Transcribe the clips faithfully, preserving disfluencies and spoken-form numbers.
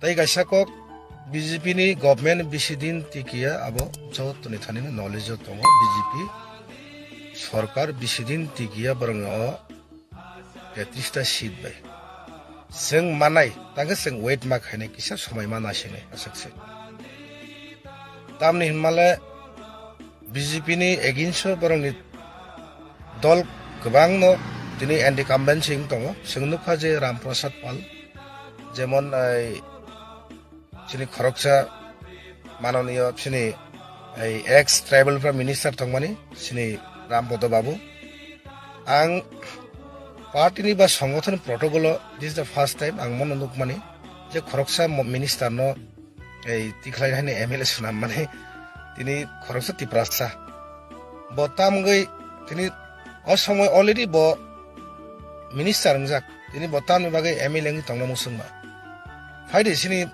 Tei kaisa kok, B J P ni government bisi din tikiya, abo jotoni thani knowledge o tongo, B J P sorkar bisi din tikiya borok ni o tetris ta seat bai. Chwng manai, tangkhe chwng wait ma khainai, kisa somoi ma naisinai, aswk se. Tamni hinmale B J P ni against o borok ni dol kwbangno tini anti-incumbency wng tongo. Chwng nukha je Ram Prasad Pal, jemon, ai, chini khoroksa manoniyo chini, ai, ex tribal minister tongmani chini Ram Bodo Babu. Ang party ni ba songothon protocol o this is the first time ang mono nukmani je khoroksa mo-, minister no ei tikhlai hani M L A swnam mani tini khoroksa Tiprasa. Bo tamgwi tini o somoi already bo minister wngjak. Tini bo tamni bagwi M L A wngwi tongna muchungma. Phaidi sini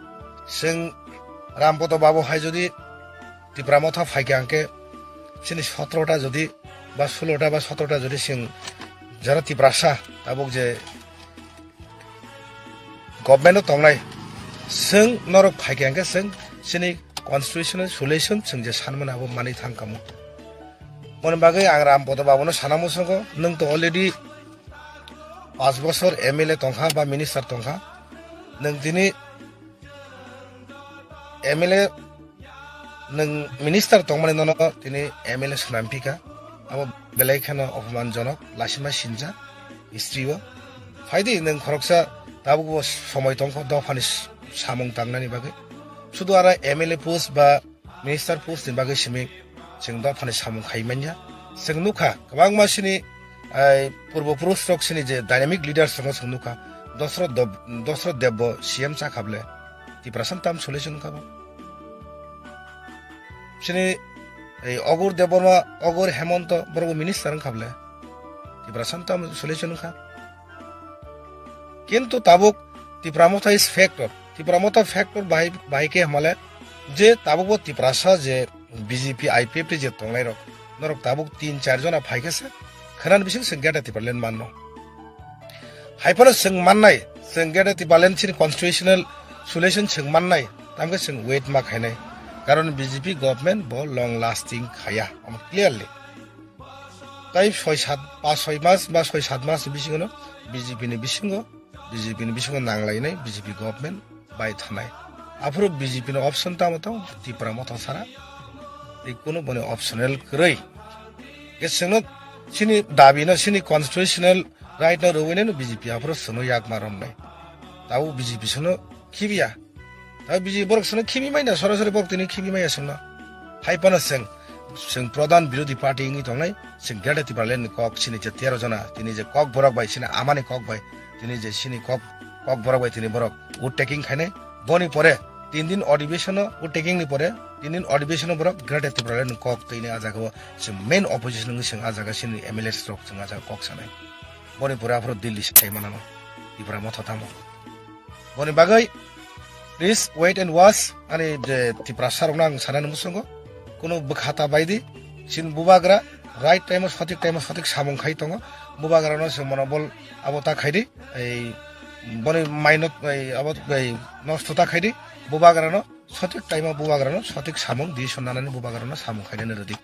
chwng Ram Bodo Babu hai jodi Tipra Motha phaikha hwnkhe sini sotro ta jodi ba sulo ta ba sotro ta jodi chwng jara Tiprasa tabuk je government o tongnai, chwng norok phaikha hwnkhe chwng chini constitutional solution chwng je sanmani abo manwi thangkhamu. Moni bagwi ang Ram Bodo Babuno sana muchungo, nwng to already panch bosor M L A tongkha ba minister tongkha, nwng tini M L A nwng minister tongmani nono tini M L A swnam phika, abo belai kheno opoman jonok, lasima sinja history o. Phaidi nwng khoroksa tabuk bo somoi tongkho dophani s-, samung tangnani bagwi. Sudu ara M L A post ba minister post ni bagwi simi chwng dophani samung khai manya. Chwng nukha kwbangma sini, ai, purbo purush rok sini je dynamic leaders rokno chwng nukha. Dosroth Dob-, Dosroth Deb bo C M chakha ble. Tiprasa tam solution wngkha bo. Sini, ei, Ogur Debbarma, Ogur Hemonto, borok bo minister wngkha ble. Tiprasa tam solution wngkha. Kintu tabuk Tipra Motha is factor. Tipra Motha factor bahai, bahai khe hamale je tabuk bo Tiprasa je B J P I P F T je tongnai rok, norok tabuk tin char jona phai khe se khwnani bising se Greater Tipraland manno. Hai phano chwng mannai, chwng Greater Tipraland chini constitutional solution chwng mannai, tamkhe chwng wait ma khainai. Karon B J P government bo long lasting khaya, omo clearly. Tai soi sat, pas soi mas ba soi sat mas ni bisingo no B J P ni bisingo, B J P ni bisingo nanglainai B J P government bai thanai. Aphuru B J P ni option tamo tong, Tipra Motha sara. Tei kuno boni optional kwrwi. Ke chwngno chini dabi no, chini constitutional right no rwui nai no B J P aphuru chwngno yakma romnai. Tabuk B J P chwngno khibiya. Tabuk B J P borok chwngno khibi manya, sorasori borok tini khibi manya chwngno. Hai phano chwng, chwng pradhan birodhi party wngwi tongnai, chwng Greater Tipraland ni kok chini je tero jona, tini je kok borok bai, chini amani kok bai, tini je chini kok, kok borok bai tini borok wood taking khainai. Boni pore tin din adhibeshon o, wood taking ni pore tin din adhibeshon o borok Greater Tipraland ni kok twi ni ah jaga o chwng main opposition wngwi chwng ah jaga chini M L As rok chwng ah jaga kok sanai. Boni pore aphuru Delhi sai manano, Tipra Motha tamo. Boni bagwi please wait and watch, ani je Tiprasa rokno ang sanani muchungo, kuno bwkha ta baidi, chini bubagra right time o sothik time o sothik samung khai tongo, bubagra no se monobol abo ta khaidi, ei boni mainot ei abo ei nosto ta khaidi, bubagra no sothik time o bubagra no sothik samung decision nanani bubagra no samung khainani rwdi.